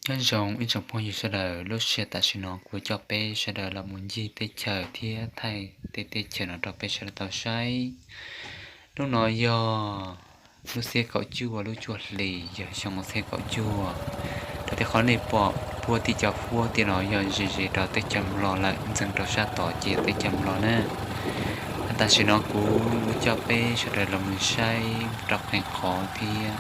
Nyob zoo ib tsoom phooj ywg sawv daws, lub sij hawm tam sim no kuv coj peb sawv daws los mus ncig teb chaws thiab thaij tej teb chaws no rau peb sawv daws tau saib. Hnub no yog lub xiab kaum cuaj lub cuaj hlis yog xyoo ob txhiab kaum cuaj. Raws li qhov nej pom puag tim cov huab tim no yog ze ze rau teb chaws Nplog lawm, ntxeev rau sab tod ces yog teb chaws Nplog na. Tam sim no kuv yuav coj peb sawv daws los mus saib rau qee qhov thiab.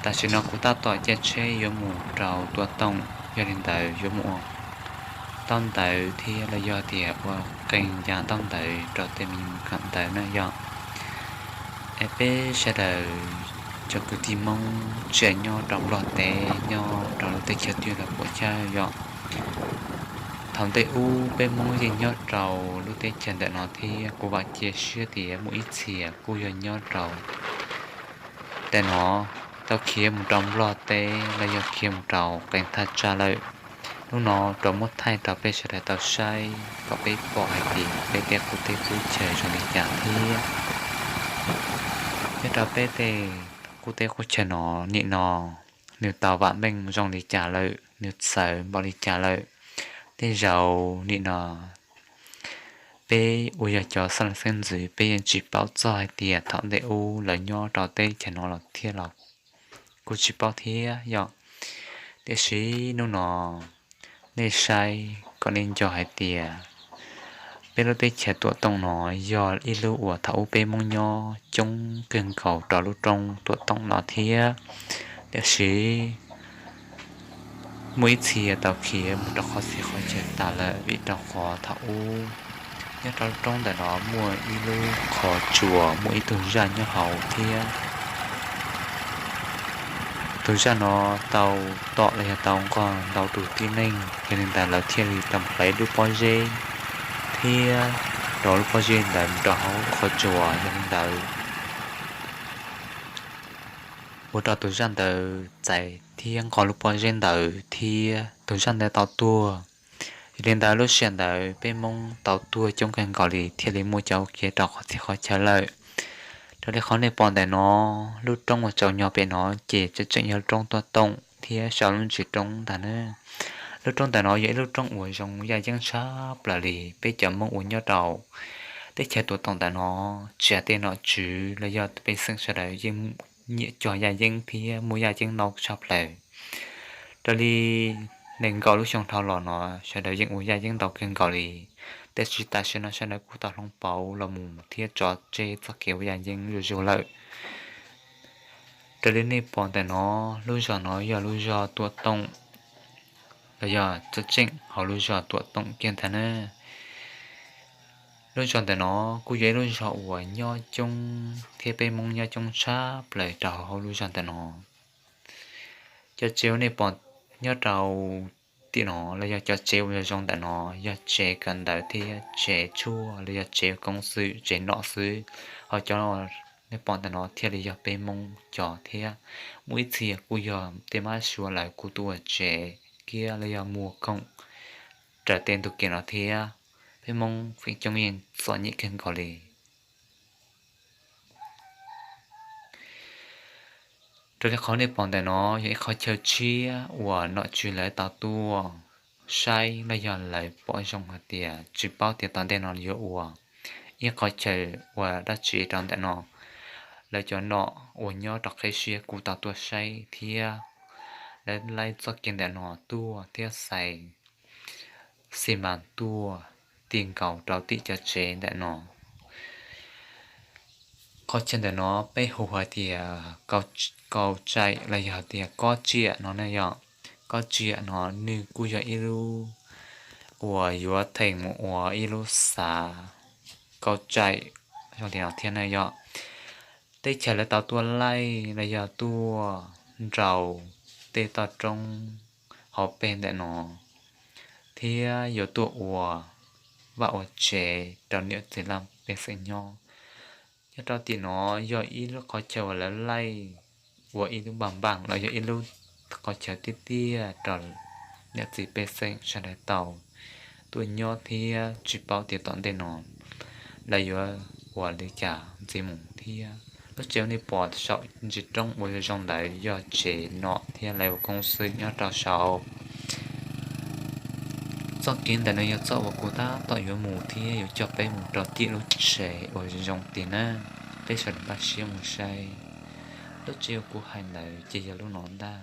Tam sim no kuv tab tom caij tsheb yuav mus rau Tuam Toom, yog li ntawd yuav mus ua ntaub ntawv thiab los yog tias ua qee yam ntaub ntawv rau tej me nyuam kawm ntawv na yog. Es peb sawv daws cov kwv tij Hmoob tsis hais nyob rau Nplog teb, nyob rau lub teb chaws twg los puas chawj yog. Thaum ntej ub peb Hmoob yeej nyob rau lub teb chaws ntawm no thiab kuv vam cia siab tias muaj ib txhia kuj yog nyob rau ntawm no tau khiav mus rau Nplog teb los yog khiav mus rau qee thaj tsam lawm. Hnub no rov muab thaij rau peb sawv daws tau saib kom peb pom hais tias peb tej qub teb qub chaw zoo li cas thiab. Nyob rau peb tej qub teb qub chaw no, nim no nws tau vam meej zoo li cas lawm, nws txawv npaum li cas lawm. Tej zaum nim no peb uas yog cov xeeb leej xeeb ntxwv peb yeej tsis paub txog hais tias thaum ntej ub lawv nyob rau teb chaws no los thiab los kuj tsis paub thiab yog. Tiam sis hnub no nej saib kom nej nco hais tias peb lub teb chaws Tuam Toom no yog ib lub uas thaum ub peb Hmoob nyob coob kawg nkaus rau lub roob Tuam Toom no thiab. Tiam sis muaj ib txhia tau khiav mus rau qhov txhia qhov chaw tas lawm vim rau qhov thaum ub nyob rau lub roob ntawm no muaj ib lub qhov tsua, muaj ib tug zaj nyob hauv thiab. Tus zaj no tau tom los yog tau nqog ntau tus tib neeg, yog li ntawd lawv thiaj li tau hlais lub pob zeb thiab rau lub pob zeb ntawd rau hauv lub qhov tsua. Yog li ntawd ua rau tus zaj ntawd txais thiab nqog lub pob zeb ntawd thiab tus zaj ntawd tau tuag. Yog li ntawd lub sij hawm ntawd peb Hmoob tau tuag coob kawg nkaus li thiaj li muaj cov khiav rau qhov txhia qhov chaw lawm. Raws li qhov nej pom ntawm no, lub roob uas tsaus nyog pem no ces tseem tseem yog lub roob Tuam Toom thiab sau lub ntsiab roob ntag na. Lub roob ntawm no yog ib lub roob uas zoo yaj yeeb tshaj plaws li. Peb cov Hmoob uas nyob rau teb chaws Tuam Toom ntawm no, tsis hais tej nom tswv los yog pej xeem sawv daws yeej nyiam cog yaj yeeb thiab muaj yaj yeeb ntau tshaj plaws. Raws li nees nkaum lub xyoo dhau los no sawv daws yeej ua yaj yeeb ntau kawg nkaus li. Tiam sis tam sim no sawv daws kuj tau hloov pauv los mus thiab tso tseg txoj kev ua yaj yeeb zuj zus lawm. Raws li nej pom ntawm no, lub zos no yog lub zos Tuam Toom los yog tseem tseem hauv lub zos Tuam Toom kiag ntag na. Lub zos ntawm no kuj yog ib lub zos uas nyob coob thiab peb Hmoob nyob coob tshaj plaws rau hauv lub zos ntawm no. Cov tsev uas nej pom nyob rau tim no los yog cov tsev uas zoo ntawm no yog tsev kawm ntawv thiab tsev tshuaj los yog tsev koob xwm tsev nom xwb. Ho cov nej pom ntawm no thiaj li yog peb Hmoob cov thiab. Muaj ib txhia kuj yog tej mab suav lawv kuj tuaj ua tsev kiab los yog muag khoom raws tej ntug kev no thiab. Peb Hmoob feem coob yeej txom nyem kawg nkaus li. Raws li qhov nej pom ntawm no yog ib qhov chaw tshiab uas nom tswv lawv tau tuaj saib los yog lawv pom zoo hais tias tsis paub tias tom ntej no yuav ua ib qhov chaw ua dab tsi rau ntawm no. Lawv cov nom uas nyob rau qhib siab kuj tau tuaj saib thiab. Lawv laij txoj kev ntawm no tuaj thiab xais xi mas tuaj ti nkaus rau tim cov tsev ntawm no. Qhov chaw ntawm no peb hu hais tias Kau Tsaim los yog tias Kob Tsiam no ne yog. Kob Tsiam no nws kuj yog ib lub uas yuav theem mus ua ib lub xav Kau Tsaim li no thiab ne yog. Teb chaws lawv tau tuaj laij los yog tuaj nraus tej toj roob hauv pes ntawm no thiab yuav tuaj ua vaj ua tsev rau niam txiv laj mej pej xeem nyob. Nyob rau tim no yog ib lub qhov chaw uas lawv laij ua ib lub npaj npaj los yog ib lub qhov chaw tiaj tiaj rau niam txiv pej xeem sawv daws tau tuaj nyob thiab tsis paub tias tom ntej no lawv yuav ua li cas ntxiv mus thiab. Lub tsev uas nej pom saum ntsis roob uas zoo ntawd yog tsev nom thiab lawv ua koob xwb nyob rau saud. Txoj kev ntawm no yog txoj uas kuv tab tom yuav mus thiab yuav coj peb mus rau tim lub tsev uas zoo tiag na. Peb sawv daws npaj siab mus saib. Lub tsev uas kuv hais ntawd ces yog lub no ntag.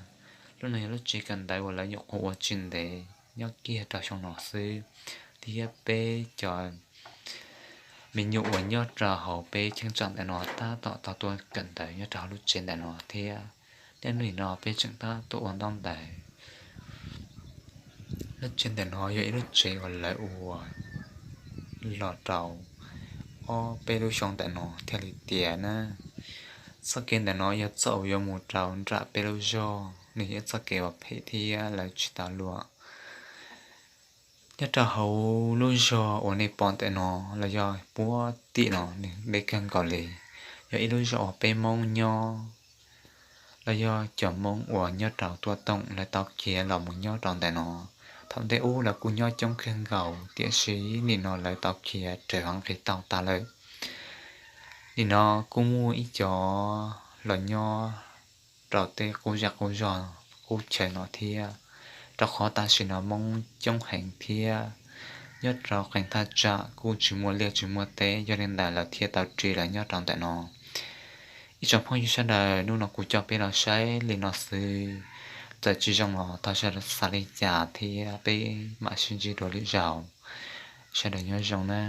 Lub no yog lub tsev kawm ntawv uas lawv nyuam qhuav ua tsis ntev nyob kiag rau xyoo no xwb, thiab peb cov me nyuam uas nyob rau hauv peb cheeb tsam ntawm no tab tom tau tuaj kawm ntawv nyob rau hauv lub tsev ntawm no thiab. Niaj hnub no peb tseem tab tuaj ua ntaub ntawv. Lub tsev ntawm no yog ib lub tsev uas lawv ua los rau ob peb lub xyoo ntawm no thiaj li tiav na. Txoj kev ntawm no yog txoj uas yuav mus rau nram peb lub zog, nws yog ib txoj kev uas phem thiab lawv tsis tau luag. Nyob rau hauv lub zog uas nej pom ntawm no los yog puag tim no nws deb kawg nkaus li, yog ib lub zog uas peb Hmoob nyob, los yog cov Hmoob uas nyob rau Tuam Toom lawv tau khiav los mus nyob rau ntawm no. Thaum ntej ub lawv kuj nyob coob kawg nkaus tiam sis nim no lawv tau khiav raws hauv nqi tau tas lawm. Nim no kuj muaj ib co los nyob rau tej qub zej qub zog qub chaw no thiab, rau qhov tam sim no Hmoob coob heev thiab nyob rau qee thaj tsam kuj tsis muaj liaj tsis muaj teb, yog li ntawd lawv thiaj tau ris lawv nyob rau ntawm no. Ib tsoom phooj ywg sawv daws, hnub no kuv coj peb los saib li no xwb, txawm tsis zoo los thov sawv daws xav li cas thiab peb mam sib ntsib dua lwm zaus. Sawv daws nyob zoo na.